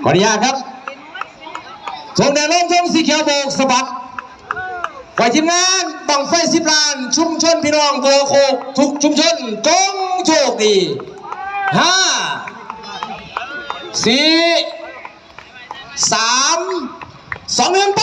ຂໍອະນຸຍາດຄັບ ທງແດງລົງ ທງສີຂຽວໂບກສະບັດ ຝ່າຍທີມງານບັ້ງໄຟສິບລ້ານ ຊຸມຊົນພີ່ນ້ອງບົວໂຄກທຸກຊຸມຊົນ ຈົ່ງໂຊກດີ. ຫ້າ ສີ່ ສາມ ສອງ ໜຶ່ງ ໄປ.